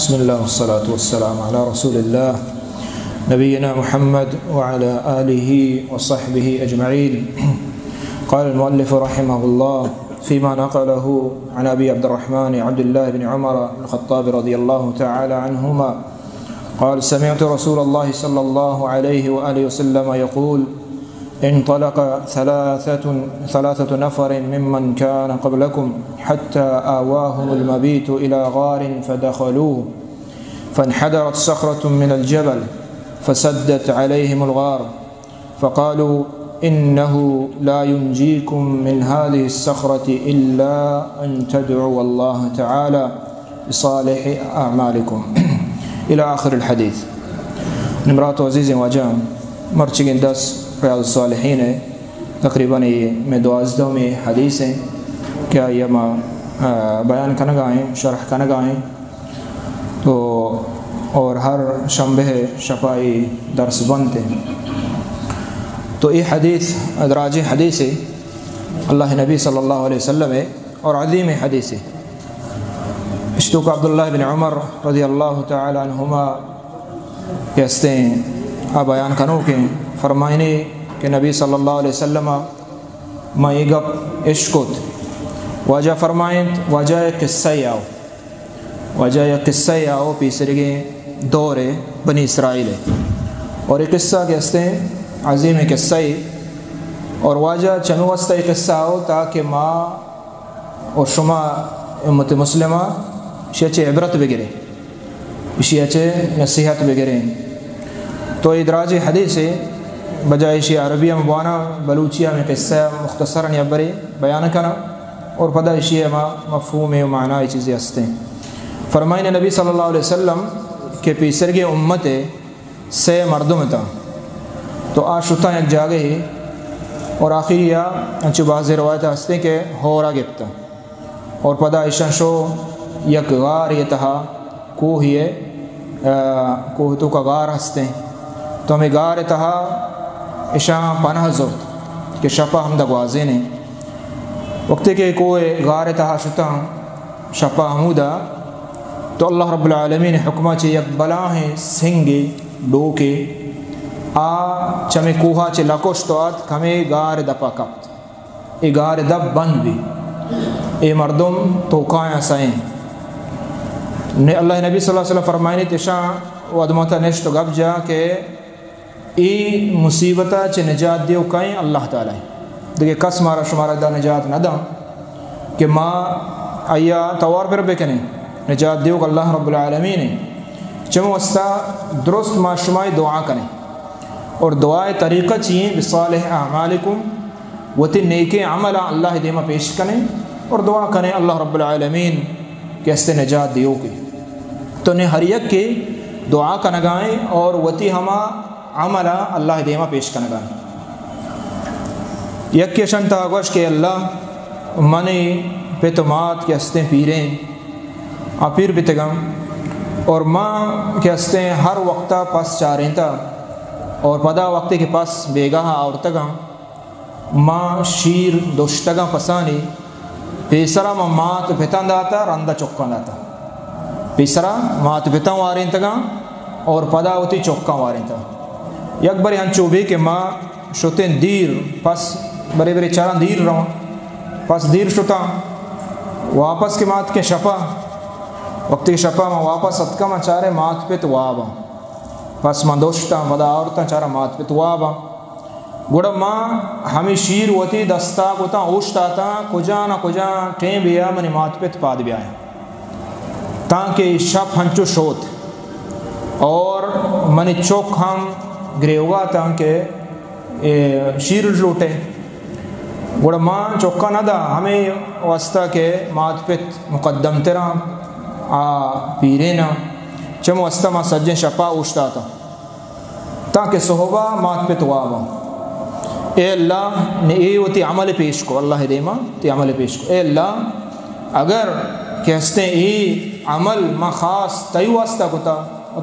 بسم الله والصلاة والسلام على رسول الله نبينا محمد وعلى آله وصحبه أجمعين. قال المؤلف رحمه الله فيما نقله عن أبي عبد الرحمن عبد الله بن عمر بن الخطاب رضي الله تعالى عنهما قال: سمعت رسول الله صلى الله عليه وآله وسلم يقول: انطلق ثلاثة، ثلاثة نفر ممن كان قبلكم حتى آواهم المبيت إلى غار فدخلوه، فانحدرت صخرة من الجبل فسدت عليهم الغار، فقالوا: إنه لا ينجيكم من هذه الصخرة إلا أن تدعوا الله تعالى بصالح أعمالكم. إلى آخر الحديث. نمرات و عزیزیں واجہ، مرچگیں درس ریاض الصالحین ءِ، تقریباً اے مئے دوازدہمی حدیث ایں کہ آئی ءَ ما، آ، بیان کنگا ایں، شرح کنگا ایں۔ تو اور ہر شنبہ شپا اے درس بنت۔ تو اے حدیث دراجیں حدیثے، اللہ نبی صلی اللہ علیہ وسلم ءِ اور عظیم حدیثے۔ اشتوک عبداللہ بن عمر رضی اللہ تعالی عنہما کہ استیں آ بیان کنوکیں، فرمائنے کہ نبی صلی اللہ علیہ وسلم ءَ ما اے گپ اشکت۔ واجہ فرمائنت، واجہ ءِ قصہ آؤ، واجہ ءِ قصہ آؤ پیسرگیں دور بنی اسرائیل ءِ۔ اور اے قصہ کہ استیں عظیم قصہ اے، اور واجہ چمے واسطہ اے قصہ آؤ تاکہ ما و شما امت مسلمہ اشی ءَ چہ عبرت بگریں، اشی ءَ چہ نصیحت بگریں۔ تو اے دراجیں حدیثے، بجائے اشی عربی ءَ ما بواناں، بلوچی ءَ ہمے قصہ ءَ مختصراً یک برے بیان کناں اور پدا اشی ءَ ما مفہوم و معنی چیزے ہستیں۔ فرمائنے نبی صلی اللہ علیہ وسلم کہ پیسرگیں امت ءِ سے مردم اتاں، تو آ شتاں یک جاگہے اور آخری آ انچو بعض روایت ہستیں کہ ہورا گپتاں اور پدا ایشاں شو یک غارے تہا، کوہے، آ، کوہ توکا غار ہستیں، تو ہمے غار تہا ایشاں پناہ زرت کہ شپا ہمدا گوازینیں۔ وقتے کہ کوہ غار تہا شتاں، شپا ہمودا، تو اللہ رب العالمین حکما چہ یک بلاہیں سنگے، ڈوکے، آ چمے کوہا چہ لکشت و آتک ہمے گار دپا کپت۔ اے گار دپ بند بی۔ اے مردم توکایاں سئیں۔ نے اللہ نبی صلی اللہ علیہ وسلم فرمائنیت، اشاں و ادمتا نشت و گپ جا کہ اے مصیبتا چہ نجات دیوک کئیں؟ اللہ تعالی۔ دگہ کس مارا شمارا دا نجات نہ داں کہ ما آئیا توار پر بکنیں۔ نجات دیوک اللہ رب العالمین ایں۔ چمے واسطہ درست ما شمائی دعا کنیں۔ اور دعائے طریقہ چی ایں؟ بصالح اعمالکم، وتی نیکیں عملاں اللہ دیما پیش کنیں اور دعا کنیں اللہ رب العالمین کہ است نجات دیوکے۔ تو نے ہر یک کہ دعا کنگائیں اور وتی ہما عمل ءَ اللہ ءِ دیما پیش کنگا۔ یکے اشانی تہا گوشت کہ اللہ، منی پت و مات کہ استیں پیریں، آ پیر بیتگاں، اور ما کہ استیں ہر وقتا پس چارینتا، اور پدا وقتے کہ پس بیگاہ آورتگاں، ما شیر دوشتگاں پسانی، پیسرا ما مات پتاں داتا، رندا چکاں داتا۔ پیسرا مات پتاں وارینتگاں اور پدا وتی چکاں وارینتگاں۔ یک برے انچو بی کہ ما شتیں دیر، پس برے برے چاراں دیر رواں، پس دیر شتاں، واپس کہ ما اتکیں شپا، وقتی کہ شپا ما واپس اتکاں، ما چاریں مات پت واباں۔ پس ما دوشتاں، پدا آورتاں، چاراں مات پت واباں۔ گڑا ما ہمے شیر وتی دستا کتاں، اوشتاتاں، کجا نہ کجا ٹیم بیا منی مات پت پاد بیائیں، تانکہ شپ ہنچو شوت اور منی چک ہم گریوگا تانکہ اے شیر لوٹے۔ گڑا ما چکا نہ دا، ہمے واسطہ کہ مات پت مقدم تراں، آ پیریناں، چم واسطہ ما سجیں شپا اوشتاتاں۔ تاکہ صحبا مات پت واباں۔ اے اللہ، نے اے وتی عمل پیش کو، اللہ دیما تی عمل پیش کو۔ اے اللہ، اگر کہ ہستیں اے عمل ما خاص تئی واسطہ کتا،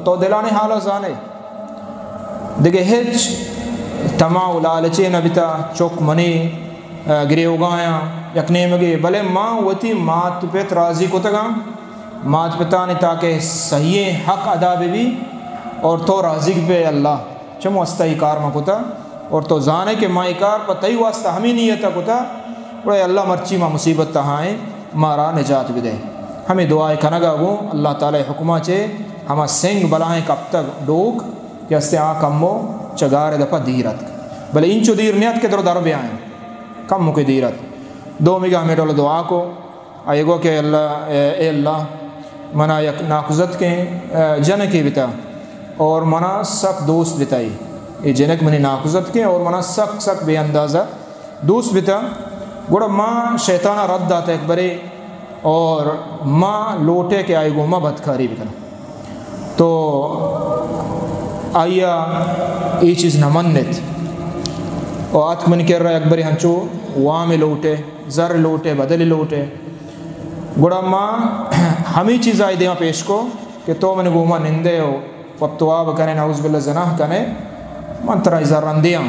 تو دلانی حالا زانے۔ دگہ ہچ طمع و لالچے نہ بیتا، چک منی، آ، گریوگایاں یک نیمگے، بلے ما وتی مات پت راضی کتگاں۔ مات پتانی تاکہ صحیح حق ادا بہ بی اور تو راضی بے اللہ، چم واسطہ ای کار ما کتا اور تو زانے کہ ما ای کار پہ تئی واسطہ ہمیں نیت کتا، گڑا اللہ مرچی ما مصیبت تہائیں، مارا نجات بدے۔ ہمیں دعائے کنگا گوں اللہ تعالی حکمہ چے ہما سنگ بلاہیں کپتگ ڈوک کہ استے آ کمو چگار دپا دیر اتک، بلے انچو دیر نیت کہ درو در بیائیں، کمو کے دیر اتک۔ دومیگا ہمیں ڈول دعا کو، آئی گو کہ اللہ، اے، اے اللہ، منا یک ناکوزتکیں، اے، جنکے بتا اور منا سک دوست بتا۔ اے، اے جنک منی ناکوزتکیں اور منا سک، سک بے اندازہ دوست بتا۔ گڑا ما شیطانا رد داتا یک برے اور ما لوٹے کہ آئی گو ما بدکاری بکن۔ تو آئیا اے چیز نہ منت۔ و آتک منی کرا یک برے ہنچو وام لوٹے، زر لوٹے، بدل لوٹے۔ گڑا ما ہمیں چیز آئی دیما پیش کو کہ تو من گوما نندے ہو، وت تواب کنے، نعوذ باللہ زنا کنے، من ترا زر رندیاں۔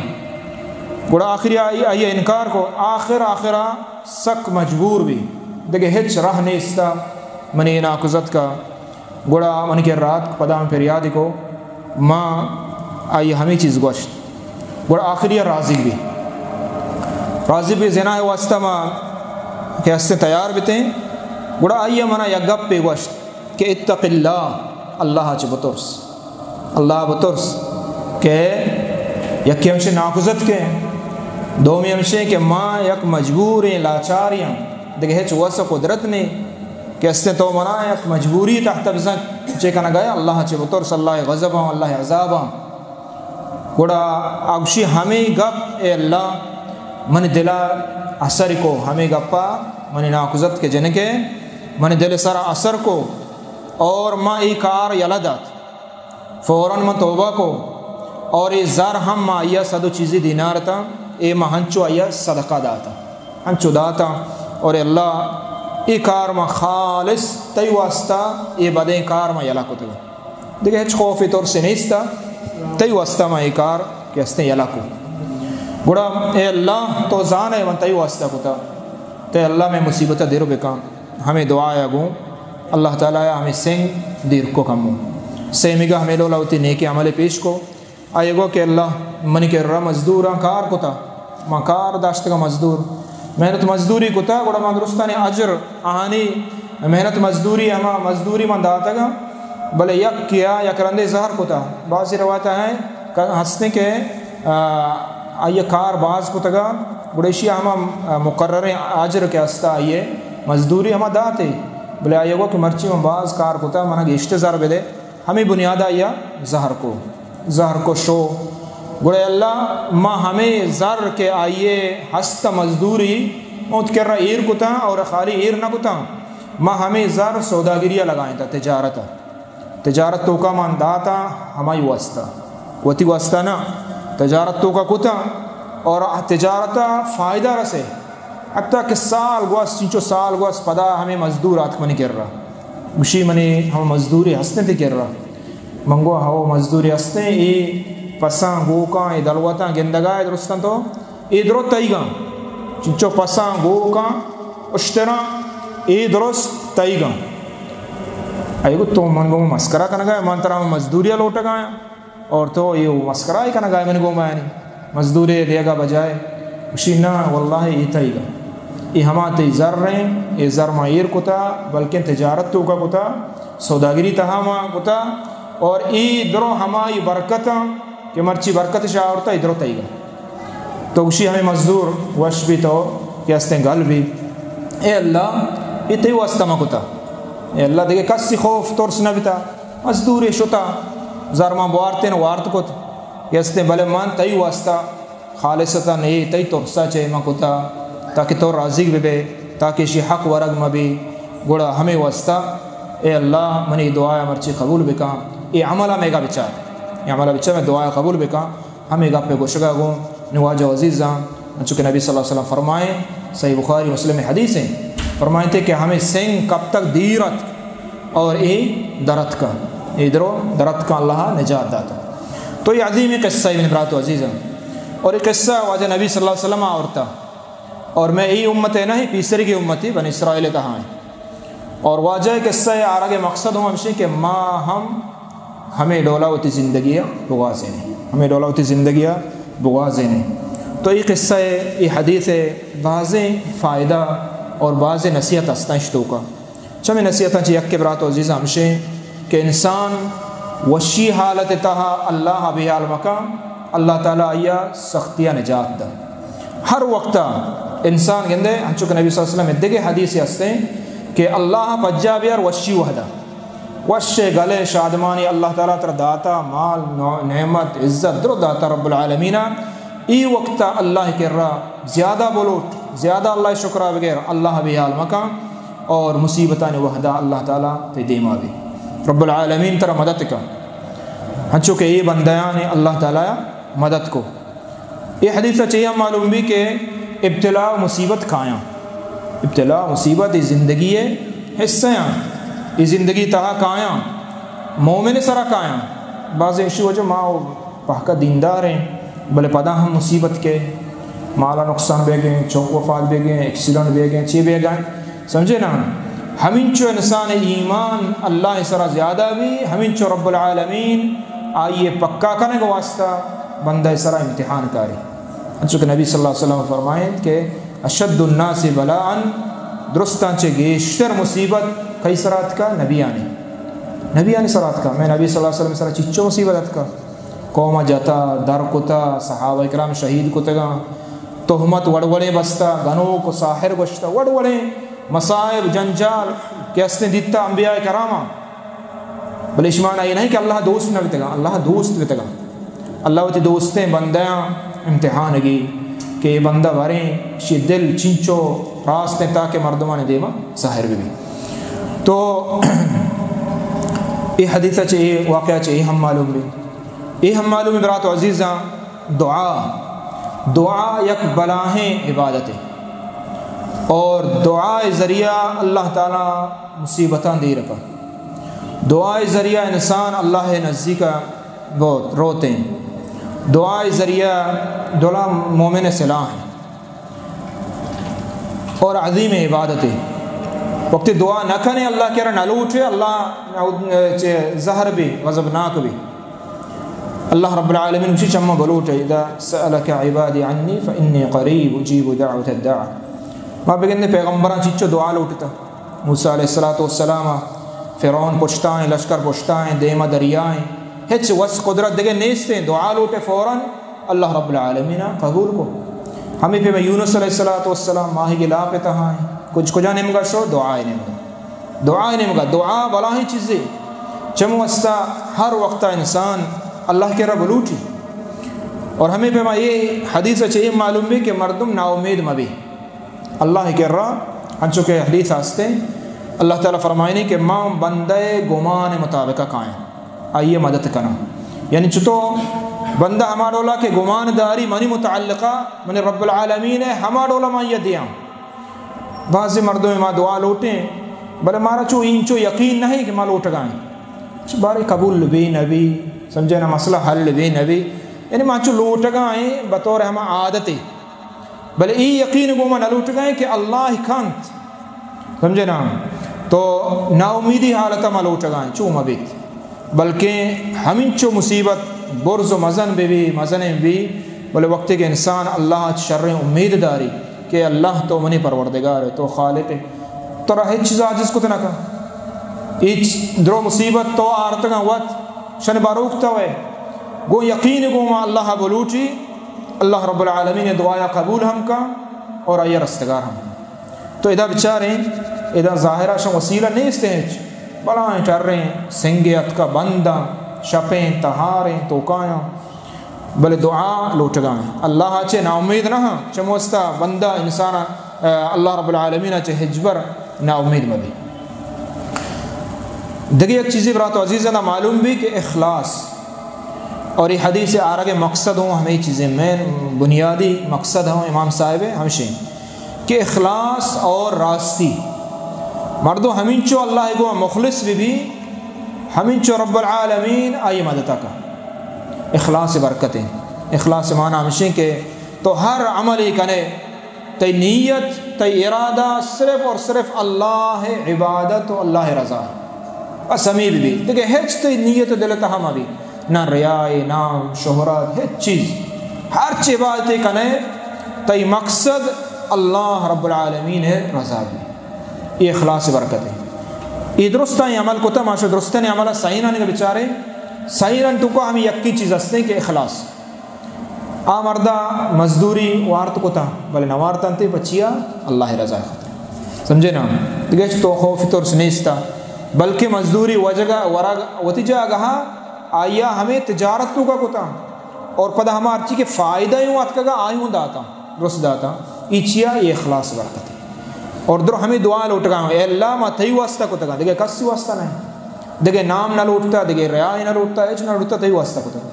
گڑا آخری آئی، آئی انکار کو، آخر، آخرا سک مجبور بی، دگہ ہچ راہ نیستا، منی ناکوزتکا۔ گڑا من کہ رات پدا ہم پریادی کو، ما آئی ہمیں چیز گوشت۔ گڑا آخری راضی بی، راضی بی زنا واسطہ ما کہ ہستے تیار بتیں۔ گڑا آئی منا یک گپ پہ گوشت کہ اتق اللہ، اللہ چ بترس، اللہ بترس کہ یکی ہمشے ناکوزتکیں، دومی ہمشے کہ ما یک مجبوریں لاچاریں، دگہ ہچ وس و قدرت نے کہ استیں تو منا یک مجبوری تحت بزن چے کنگا، اللہ چے بترس، اللہ غضباں، اللہ عذاباں۔ گڑا آ گوشی ہمیں گپ، اے اللہ، منی دلا اثر کو، ہمیں گپا منی ناکوزتک جنکے منی دل سرا اثر کو اور ما ای کار یلہ دات۔ فوراً من توبہ کو اور اے زر ہم ما آئیا صد و چیزی دینار تا، اے ما ہنچو آئیا صدقہ داتا، ہنچو داتا۔ اور اے اللہ، اے کار ما خالص تئی واسطہ، اے بدیں کار ما یلہ کتگا۔ دگہ ہچ خوف ترس نیستا، تئی واسطہ ما اے کار کہ استیں یلہ کو۔ گڑا اے اللہ، تو زانے من تئی واسطہ کتا، تے اللہ میں مصیبت دیر بکن۔ ہمیں دعایا گوں اللہ تعالی ہمیں سنگ دیر کو کمو۔ سیمیگا ہمیں لولا وتی نیکی عمل پیش کو۔ آئی گو کہ اللہ، منی کرا مزدوراں کار کتا، ما کار داشتگا مزدور، محنت مزدوری کتا، گڑا ما درستانی اجر آہانی محنت مزدوری، ہما مزدوری من داتگا، بلے یک کیا یک رندے زہر کتا۔ بعضی روایت ہیں کہ ہستیں کہ، آ، آئی کار باز کتگا، گڑا ایشی ہما مقرریں اجر کہ ہستا آئی مزدوری ہما داتے، بلے آئی گو کہ مرچی من باز کار کتا، منا گیشتر زر بدے۔ ہمے بنیادا آئیا زہر کو، زہر کو شو۔ گڑا اللہ، ما ہمے زر کہ آئیے ہست مزدوری اونت کرا ایر کتاں اور خالی ایر نہ کتاں، ما ہمے زر سوداگریا لگائینتا، تجارتا۔ تجارت توکا من داتا ہمائی واسطہ، وتی واسطہ نہ، تجارت توکا کتاں اور تجارتا فائدہ رسے۔ حتیٰ کہ سال گوست، چنچو سال گوست، پدا ہمے مزدور آتک منی کرا۔ گوشی، منی ہم مزدوری ہستیں تئی کرا؟ من گو، ہو مزدوری ہستیں، اے پساں گوکاں، اے دلوتاں گندگا، اے درستاں تو، اے درو تئیگاں۔ چنچو پساں گوکاں اشتراں، اے درست تئیگاں۔ اے گو، تو من گو مسکرا کنگا، من ترا ہم مزدوریا لوٹگا آں۔ اور تو اے مسکرا ای کنگا ئے منی گوما، یعنی مزدورے دیگا بجائے؟ گوشی، نہ واللہ، اے تئیگا، اے ہما تئی زر ایں، اے زر ما ایر کتا، بلکیں تجارت توکا کتا، سوداگری تہا ما کتا، اور اے درو ہمائی برکتاں کہ مرچی برکتش آورتا، اے درو تئیگا۔ تو گوشی، ہمے مزدور وش بی تو کہ استیں گل بی۔ اے اللہ، اے تئی واسطہ ما کتا۔ اے اللہ، دگہ کسی خوف ترس نہ بیتا۔ مزدورے شتا، زر ما بوارتین، وارت کت کہ استیں، بلے من تئی واسطہ خالصتاً اے تئی ترسا چہ ما کتا، تاکہ تو راضی ببے، تاکہ اشی حق ورگ مبی۔ گڑا ہمے واسطہ اے اللہ، منی دعایا مرچی قبول بکن، اے عملا میگا بچار، اے عملا بچار، میں دعایا قبول بکن۔ ہمے گپے گوشگا گوں، نی واجہ عزیزاں، انچو کہ نبی صلی اللہ علیہ وسلم فرمائیں، صحیح بخاری مسلم حدیث ہیں، فرمائیں تھے کہ ہمیں سنگ کب تک دیر ات اور اے درت کا، اے درو درت کا اللہ نجات داتا۔ تو یہ عظیم قصہ ہے، منی برات و عزیزاں، اور یہ قصہ واجہ نبی صلی اللہ علیہ وسلم آورتا، اور میں ای امت ہے نہیں، پیسری کی امت ہی بنی اسرائیل تہا ہیں۔ اور واجہ قصہ آرگ مقصد ہوں ہمشی کہ ما ہم ہمے ڈولا وتی زندگی ءَ بگوازینیں، ہمے ڈولا وتی زندگی ءَ بگوازینیں۔ تو اے قصہ ءَ، اے حدیث ءَ بازیں فائدہ اور بازیں نصیحت ہستاں اش توکا۔ چمے نصیحتاں چہ یک، برات و عزیز، ہمشیں کہ انسان وشی حالت تہا اللہ بیال مکن، اللہ تعالی آئی ءَ سختی ءَ نجات دا۔ ہر وقت انسان گندے، ہنچو کہ نبی صلی اللہ علیہ وسلم دگہ حدیث ہستیں کہ اللہ پجا بیار وشی وحدہ، وش گلے شادمانی اللہ تعالی ترا داتا، مال، نو-، نعمت، عزت درو داتا رب العالمین۔ ای وقت اللہ کرا زیادہ بلوٹ، زیادہ اللہ شکرا بغیر، اللہ بیال مکن اور مصیبتانی وحدہ اللہ تعالی تے دیما بی۔ رب العالمین ترا مدد کا، ہنچو کہ اے بندیان اللہ تعالی مدد کو۔ اے حدیث ءَ چہ ہم معلوم بی کہ ابتلا و مصیبت کایاں۔ ابتلا و مصیبت اے زندگی ءِ حصہ آں۔ اے زندگی تہا کایاں۔ مومن سرا کایاں۔ بعض ایشی وجہ ما و پہکا دیندار ہیں، بلے پدا ہم مصیبت کے، مالا نقصان بیگیں، چوک وفات بیگیں، ایکسیڈنٹ بیگیں، چی بیگیں۔ سمجھے نا؟ ہمینچو انسان ایمان اللہ سرا زیادہ بی، ہمینچو رب العالمین آئی پکا کنگ واسطہ بندہ سرا امتحان کاری۔ انچو کہ نبی صلی اللہ علیہ وسلم فرمائیں کہ اشد الناس بلاء، درستاں چہ گیشتر مصیبت کئی سرا اتکا؟ نبیانی۔ نبیانی سرا اتکا۔ میں نبی صلی اللہ علیہ وسلم سرا چچو مصیبت اتکا؟ قوم جتا، در کتا، صحابہ کرام شہید کتگاں، تہمت وڑ وڑیں بستا، گنوک و ساحر گوشتا، وڑ وڑیں مصائب، جنجال کہ استیں دیتا انبیاء کراما۔ بلے ایشی مانا اے نہیں کہ اللہ دوست نہ بیتگا، اللہ دوست بیتگا۔ اللہ وتی دوستیں بندیاں امتحان گی کہ اے بندہ وریں، شی دل چنچو راست ہیں تاکہ مردمان دیما ظاہر بی۔ تو اے حدیث چہ، اے واقعہ چہ اے ہم معلوم بی۔ اے ہم معلوم، برات و عزیزاں، دعا، دعا یک بلاہیں عبادت ہے اور دعا ذریعہ اللہ تعالی مصیبتاں دیر کا۔ دعا ذریعہ انسان اللہ نزدیک بہت روتے ہیں۔ دعا ذریعہ دلا مومن سلاح ہے اور عظیم عبادت ہے۔ وقتی دعا نہ کنے، اللہ کرا نہ لوٹے، اللہ چہ زہر بی، غضبناک بی۔ اللہ رب العالمین گوشی چما بلوٹے، اذا سألك عبادي عني فإني قريب أجيب دعوة الداع۔ ما بگندے پیغمبراں چچو دعا لوٹتا۔ موسیٰ علیہ الصلوۃ والسلام فرعون پشتائیں، لشکر پشتائیں، دیما دریائیں، ہچ وس قدرت دگہ نیستیں، دعا لوٹے فوراً اللہ رب العالمین قبول کو۔ ہمیں پہ یونس علیہ الصلوۃ والسلام ماہی گلاپ تہائیں، کچھ کجا نیمگا شو؟ دعائے نیمگا۔ دعا نیمگا، دعا بلاہیں چیزے۔ چم واسطہ ہر وقت انسان اللہ کرا بلوٹی۔ اور ہمیں پہ ما یہ حدیث چہ یہ معلوم بی کہ مردم ناامید مبی اللہ کرا، انچو کہ حدیث ہستے، اللہ تعالی فرمائنی کہ ما بندہ گمان مطابق کائیں، آئیے مدد کناں۔ یعنی چتو بندہ ہما ڈولا کہ گمان داری منی متعلقہ، من رب العالمین ہے، ہما ڈولا ما یہ دیاں۔ بعضی مردم ما دعا لوٹیں، بلے مارا چو اینچو یقین نہیں کہ ما لوٹگائیں۔ چہ بارے قبول بی نبی، سمجھے نا، مسئلہ حل بی نبی۔ یعنی ما چو لوٹگائیں بطور ہما عادتے۔ بلے ای یقین گو ما نہ لوٹگائیں کہ اللہ کنت۔ سمجھے نا؟ تو ناامیدی حالت ما لوٹگائیں، چو ما بیت۔ بلکہ ہمینچو مصیبت برز و مزن بہ بی، مزنیں بی، بلے وقتے کہ انسان اللہ ءَ شریں امید داری کہ اللہ تو منی پروردگار ہے، تو خالق ہے، ترا ہچ چیز عاجز کت نہ کن۔ ہچ درو مصیبت تو آرتگاں وت، شن باروک تو ہے۔ گو یقین گو ما اللہ بلوٹی، اللہ رب العالمین دعایا قبول ہم کن اور آئی رستگار ہم کن۔ تو ادا بچاریں، ادا ظاہرا شن وسیلہ نیست ہچ، بلائیں ٹریں سنگے اتکا بنداں، شپیں تہاریں توکایاں، بلے دعا لوٹگائیں۔ اللہ چہ ناامید نہ ہاں، چموستا بندہ انسان، آ، اللہ رب العالمین چہ ہچبر ناامید مبی۔ دگہ یک چیزی برات و عزیزاں معلوم بی کہ اخلاص اور یہ حدیث آرگ مقصد ہوں ہمیں چیزیں، مین بنیادی مقصد ہوں امام صاحب ہمشیں کہ اخلاص اور راستی، مردم ہمینچو اللہ گو مخلص بہ بی، ہمینچو رب العالمین آئی مدد کا۔ اخلاص برکتیں۔ اخلاص معنی ہمشیں کہ تو ہر عملی کنے، تئی نیت تئی ارادہ صرف اور صرف اللہ ءِ عبادت و اللہ ءِ رضا۔ بس ہمے بہ بی، دگہ ہچ تئی نیت دل ءِ تہا مہ بی، نہ ریا، نام، شہرت، ہچ چیز۔ ہرچ عبادتے کنے، تئی مقصد اللہ رب العالمین ءِ رضا بی۔ اے اخلاص ءِ برکت ایں۔ اے درستاں اے عمل کتا، ما شو درستیں عمل ءَ صحیح نہ بچارے، صحیح رن تو کو ہمیں یکی چیز ہستیں کہ اخلاص۔ آ مردا مزدوری وارت کتا، بلے نہ وارتنتے پہ چیا؟ اللہ ءِ رضا ءِ خاطر۔ سمجھے نا؟ دگہ ہچ تو خوف ترس نیستا، بلکہ مزدوری وجگہ ورگ وتی جاگہ آیا ہمیں تجارت تو کا کتا اور پدا ہما ہرچی کہ فائدہ ہوں اتکگا آئی ہوں داتا، درست داتا۔ ای چیا؟ یہ اخلاص برکت۔ اور در ہمیں دعا لوٹگا ہوں، اے اللہ، ما تئی واسطہ کتگا، دگہ کسی واسطہ نہیں۔ دگہ نام نہ لوٹتا، دگہ ریا نہ لوٹتا، ہچ نہ لوٹتا، تئی واسطہ کتگا۔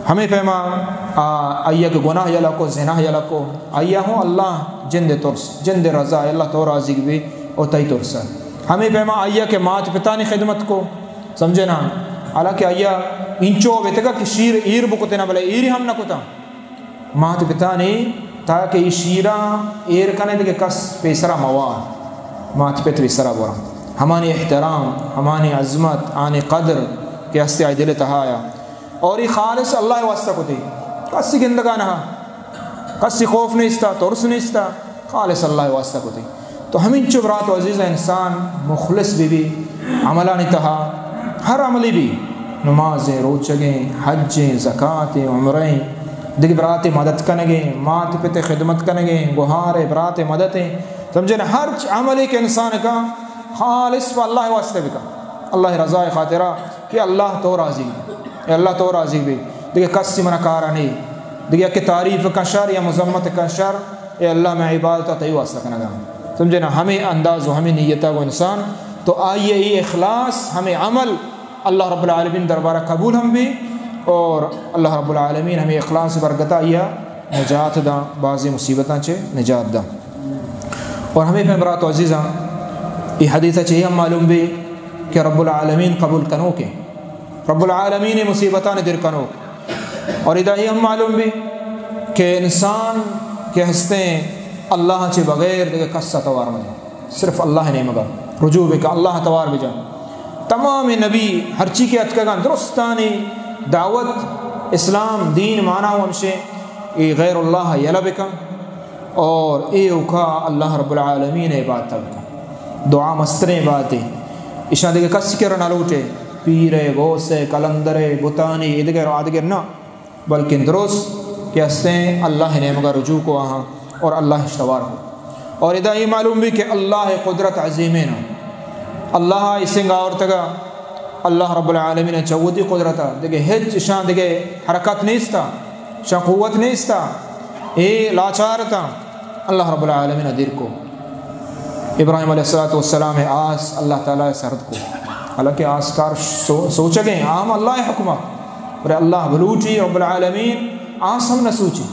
ہمیں پیما آ، آیا کہ گناہ یلا کو، زنا یلا کو، آیا ہوں اللہ جند ترس، جند رضا، اے اللہ تو راضی بی او تئی ترس۔ ہمیں پیما آیا کہ مات پتانی خدمت کو، سمجھے نا؟ حالانکہ آیا انچو بیتگا کہ شیر ایر بکتے نا، بلے ایری ہم نہ کتا۔ مات پتانی تاکہ ای شیراں ایر کنے دگہ کس پیسرا موا، مات پت پیسرا برا۔ ہمانی احترام، ہمانی عظمت، آنی قدر کہ ہستے آئی دل تہایا۔ اور ای خالص اللہ واسطہ کتے، کسی گندگا نہ، کسی خوف نیستا، ترس نیستا، خالص اللہ واسطہ کتے۔ تو ہمینچو برات و عزیز انسان مخلص بی بی، عملانی تہا ہر عملی بی، نمازیں، روچگیں، حجیں، زکاتیں، عمریں، دگہ براتے مدد کنگیں، مات پت خدمت کنگیں، گہارے براتے مددیں، سمجھے نا؟ ہر چ-، عملی کہ انسان کا خالص پہ اللہ واسطہ بکا، اللہ رضا خاطرہ کہ اللہ تو راضی بی، اے اللہ تو راضی بی، دگہ کسی منا کارا نہیں، دگہ کہ تعریف کا شر یا مذمت کا شر، اے اللہ، میں عبادت تئی واسطہ کنگا۔ سمجھے نا؟ ہمیں انداز و ہمیں نیتا کو انسان، تو آئیے ای اخلاص، ہمیں عمل اللہ رب العالمین دربارہ قبول ہم بی، اور اللہ رب العالمین ہمیں اخلاص برکتا آئیا نجات دا، بعضی مصیبتاں چے نجات دا۔ اور ہمیں پہ برات و عزیزاں، ای حدیث چے ہم معلوم بی کہ رب العالمین قبول کنوکے، رب العالمین مصیبتاں در کنوک۔ اور ادا یہ ہم معلوم بی کہ انسان کہ ہستیں اللہ چے بغیر دگہ کس توار مجا، صرف اللہ نیمگا رجوع بکا، اللہ توار بجا۔ تمام نبی ہرچی کہ اتکگاں درستانی دعوت اسلام دین مانا و ہمشے اے غیر اللہ یلہ بکن اور اے اوکا اللہ رب العالمین عبادت بکن۔ دعا مستریں عبادتے، اشاں دگہ کس کرا نہ لوٹے، پیرے، غوثے، قلندرے، بتانی، ادگر آدگر نہ۔ بلکن درست کہ ہستیں اللہ نیمگا رجوع کو آہاں اور اللہ اش توار کو۔ اور ادا یہ معلوم بی کہ اللہ قدرت عظیمیں نا۔ اللہ اسنگ آورتگا، اللہ رب العالمین چوتی قدرتا، دگہ ہچ اشاں دگہ حرکت نیستا، اشاں قوت نیستا، اے لاچارتا، اللہ رب العالمین دیر کو۔ ابراہیم علیہ الصلوۃ والسلام آس اللہ تعالی سرد کو، حالانکہ آس کار سو-، سوچگیں عام اللہ حکمہ، پر اللہ بلوٹی رب العالمین آس ہم نہ سوچی،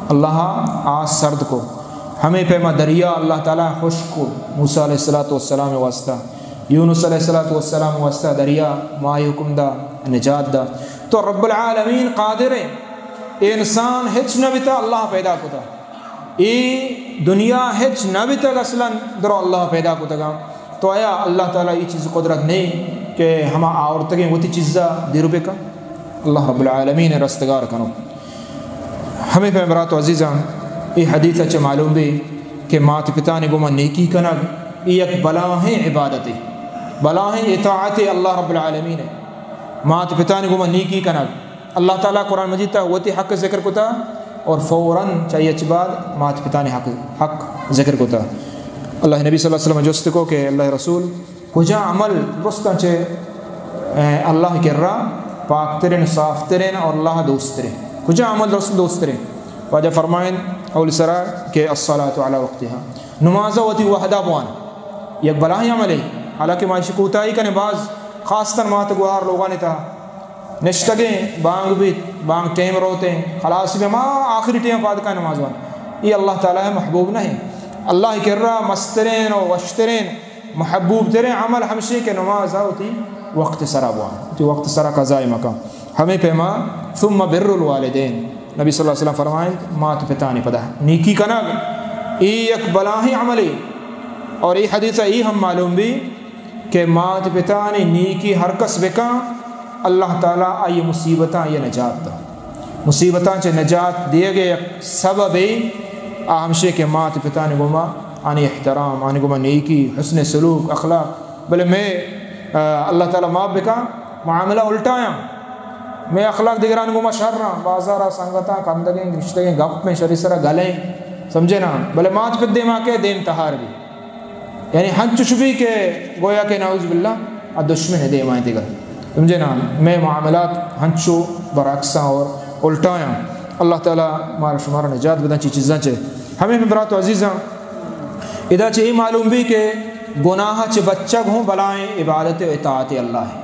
اللہ آس سرد کو۔ ہمیں پیما دریا اللہ تعالی خشک کو، موسیٰ علیہ الصلوۃ والسلام واسطہ، یونس علیہ الصلوۃ والسلام واسطہ دریا مائی حکم دا، نجات دا۔ تو رب العالمین قادر ہے، اے انسان ہچ نہ بیتا اللہ پیدا کتا۔ اے دنیا ہچ نہ بیتگ اصلاً درو اللہ پیدا کتگا۔ تو آیا اللہ تعالی ای چیز قدرت نہیں کہ ہما آورتگیں وتی چیزا دیر بکن؟ اللہ رب العالمین رستگار کنو۔ ہمیں پہ برات و عزیزاں، اے حدیث چہ معلوم بی کہ مات پتانی گوما نیکی کنگ اے یک بلاہیں عبادتے، بلاہیں اطاعتے اللہ رب العالمین ہے۔ مات پتانی گوما نیکی کنگ، اللہ تعالی قرآن مجید تا وتی حق ذکر کتا اور فوراً چاہیے اچ بعد مات پتانی حق، حق ذکر کتا۔ اللہ نبی صلی اللہ علیہ وسلم جست کو کہ اللہ رسول، کجا عمل درستاں چہ، اے، اللہ کرا پاکترین، صافترین اور اللہ دوسترین؟ کجا عمل درست دوسترین؟ واجہ فرمائن، اول سرا کہ الصلاۃ علی وقتها، نماز وتی وحدہ بوان۔ یک بلاہیں عملے، حالانکہ ما اشی کوتاہی کنے باز، خاصتاً مات گوہار لوگانی تہا۔ نشتگیں، بانگ بیت، بانگ ٹیم روتیں، خلاص بی ما آخری ٹیم پاد کا نماز وان۔ اے اللہ تعالی محبوب نہیں۔ اللہ کرا مسترین و وشترین، محبوب ترین عمل ہمشی کہ نماز وتی وقت سرا بوان، وتی وقت سرا قضائی مکان۔ ہمیں پیما ثم بر الوالدین، نبی صلی اللہ علیہ وسلم فرمائیں، مات پتانی پدا نیکی کنگ۔ اے یک بلاہیں عملے۔ اور اے حدیث ءَ اے ہم معلوم بی کہ مات پتانی نیکی ہر کس بکاں، اللہ تعالیٰ آئی مصیبتاں آئی نجات دا۔ مصیبتاں چہ نجات دیگ ءِ یک سببے آ ہمشی کہ مات پتانی گوما آنی احترام، آنی گوما نیکی، حسن سلوک، اخلاق۔ بلے مئے، آ، اللہ تعالیٰ معاف بکاں، معاملہ الٹایاں۔ مئے اخلاق دگرانی گوما شراں، بازارا سنگتاں کندگیں، گشتگیں، گپ میں شری سرا گلیں، سمجھے نا؟ بلے مات پت دیما کہ دیم تہار بی۔ یعنی ہنچش بی کہ گویا کہ نعوذ باللہ آ دشمن ءِ دیما انت دگہ۔ سمجھے نا؟ مئے معاملات ہنچو برعکساں اور الٹایاں۔ اللہ تعالیٰ مارا شمارا نجات بدن چی چیزاں چے۔ ہمیں برات و عزیزاں، ادا چے اے معلوم بی کہ گناہ چے بچگ ہوں بلائیں عبادت و اطاعت اللہ ہے۔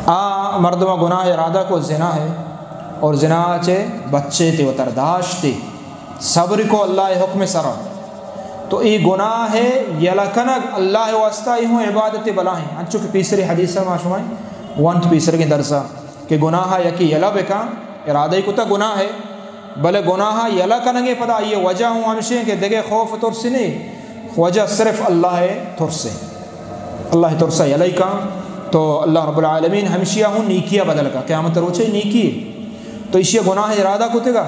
آ مردم گناہ ارادہ کو زنا ہے اور زنا چے بچے تے وتر داشتے۔ صبر کو اللہ ءِ حکم سرا۔ تو اے گناہ ءِ یلہ کنگ اللہ ءِ واسطہ اے ہوں عبادت بلاہیں۔ انچو کہ پیسری حدیث ءَ ما شمائیں وانت پیسرگیں درسا کہ گناہ ءَ یکی یلہ بکاں، ارادہ کتا گناہ ءِ، بلے گناہ ءِ یلہ کنگ ءِ پدا آئی وجہ ہوں ہمشیں کہ دگہ خوف ترس نے، وجہ صرف اللہ ءِ ترس ءِ۔ اللہ ءِ ترس ءَ یلہ کاں تو اللہ رب العالمین ہمشی ہوں نیکی ءَ بدل کا، قیامت روچے نیکی۔ تو ایشی گناہ ارادہ کتگا،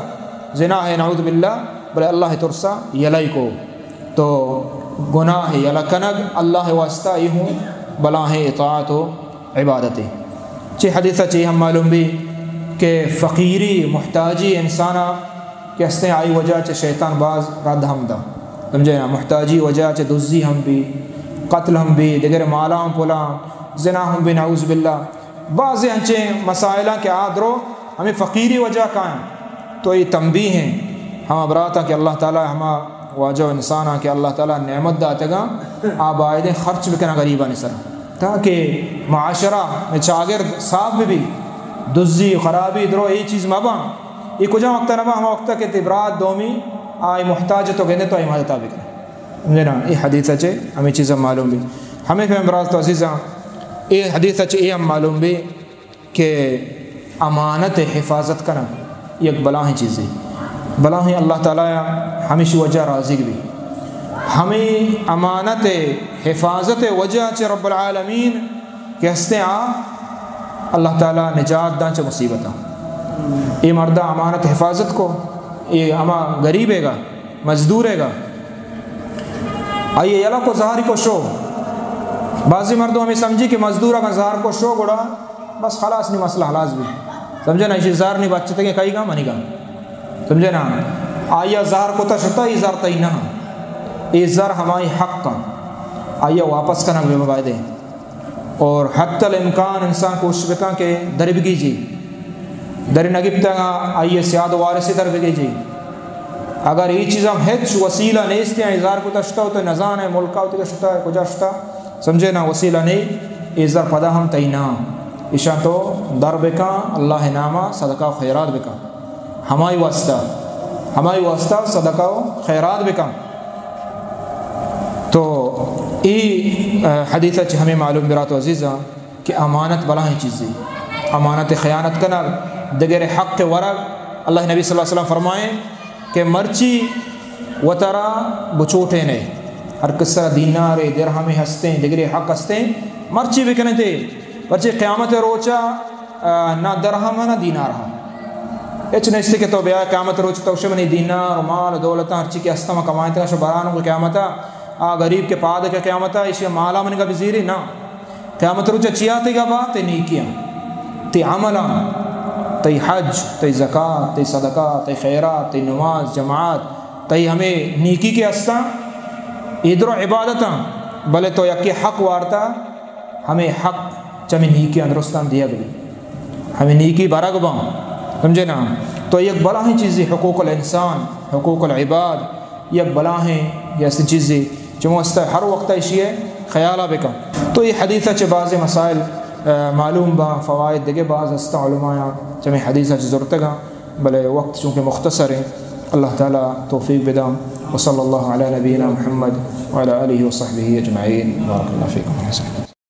زنا ہے نعوذ باللہ، بلے اللہ ترسا یلہ کو۔ تو گناہ یلہ کنگ اللہ واسطہ ای ہوں بلاہیں اطاعت و عبادتے۔ چی حدیث چی ہم معلوم بی کہ فقیری، محتاجی انسانا کہ ہستیں آئی وجہ چہ شیطان باز رد ہم دا۔ سمجھے نا؟ محتاجی وجہ چہ دزی ہم بی، قتل ہم بی، دگر مالاں پلاں، زنا ہم بی نعوذ باللہ۔ بعض انچیں مسائلاں کہ آ درو ہمیں فقیری وجہ کائیں، تو اے تنبیہ ہیں ہما براتاں کہ اللہ تعالیٰ، ہما واجہ و انساناں کہ اللہ تعالیٰ نعمت داتگاں، آ بایدیں خرچ بکناں غریبانی سر، تاکہ معاشرہ میں چاگرد صاف بہ بی، دزی و خرابی درو اے چیز مباں۔ اے کجا وقت نباں؟ ہما وقت کہ تی برات دومی آئی محتاج تو گندے تو آئی مدد بکن۔ سمجھے نا؟ اے حدیث چے ہمیں چیز معلوم بی۔ ہمیں پہ برات و عزیزاں، اے حدیث چے اے ہم معلوم بی کہ امانت حفاظت کنگ یک بلاہیں چیزے، بلاہیں اللہ تعالیٰ ہمیشی وجہ راضی بی۔ ہمیں امانت حفاظت وجہ چہ رب العالمین کہ ہستیں آ اللہ تعالیٰ نجات داں چہ مصیبتاں۔ اے مردہ امانت حفاظت کو، اے ہما غریبے گا، مزدورے گا، آئی یلہ کو زہر کو شو۔ بعضی مردم ہمیں سمجھی کہ مزدور اگاں زہر کو شو گڑا بس خلاص نی مسئلہ خلاص بی۔ سمجھے نا؟ ایشی زہر نی بچتگیں کئی گا منی گا۔ سمجھے نا؟ آئی زہر کو تا شتا، ای زہر تئی نہ۔ اے زہر ہمائی حق کن۔ آئی واپس کنگ بے بایدے۔ اور حتی الامکان انسان کوشش بکن کہ در بگیجی۔ در نگپتگا آئی سیاد وارث در بگیجی۔ اگر اے چیز ہم ہچ وسیلہ نیست، یا اظہار کو تشتا ہو تو نزان ہے ملکا ہوتی کا شتا ہے، کجا شتا، سمجھے نا، وسیلہ نہیں، اے زر پدا ہم تئی نام۔ اشان تو در بکن، اللہ ناما صدقہ و خیرات بکن۔ ہمائی واسطہ، ہمائی واسطہ صدقہ و خیرات بکن۔ تو ای، اه، حدیث چہ ہمیں معلوم برات و عزیزاں کہ امانت بلاہیں چیزے، امانت خیانت کنگ، دگر حق ورگ۔ اللہ نبی صلی اللہ علیہ وسلم فرمائیں کہ مرچی وترا بچوٹے نے، ہر کس را دینار درہم ہستیں، دگر حق ہستیں، مرچی بکنے تے، مرچی قیامت روچا آ، نہ درہم نہ دینار ہم۔ ہچ نیستی کہ تو بیا قیامت روچ تو شمنی دینار و مال و دولت ہرچی کہ استم کمائیں تگا شو برانو کہ قیامتا آ غریب کے پاد کے قیامتا ایشی مالا من کا بزیری نہ۔ قیامت روچ چیا تیگا با تے نیکیاں، تے عملاں، تے حج، تے زکات، تے صدقہ، تے خیرات، تے نماز جماعت، تے ہمیں نیکی کے استاں، ادرو عبادتاں، بلے تو یکی حق وارتا، ہمیں حق چمی نیکی اندرستان دیگ بی، ہمیں نیکی برگ باں، سمجھے نا؟ تو یک بلاہیں چیزی حقوق الانسان، حقوق العباد، یک بلاہیں ایسی چیزی چمو است ہر وقت ایشی ہے خیالہ بکن۔ تو یہ حدیث چہ بعض مسائل، آ، معلوم باں، فوائد دگہ بعض است علماء چمی حدیث چہ زرتگاں۔ بلے وقت چونکہ مختصر ہیں، اللہ تعالیٰ توفیق بداں۔ وصلی اللہ علی نبینا محمد وعلی آلہ وصحبہ اجمعین۔ بارک اللہ فیکم۔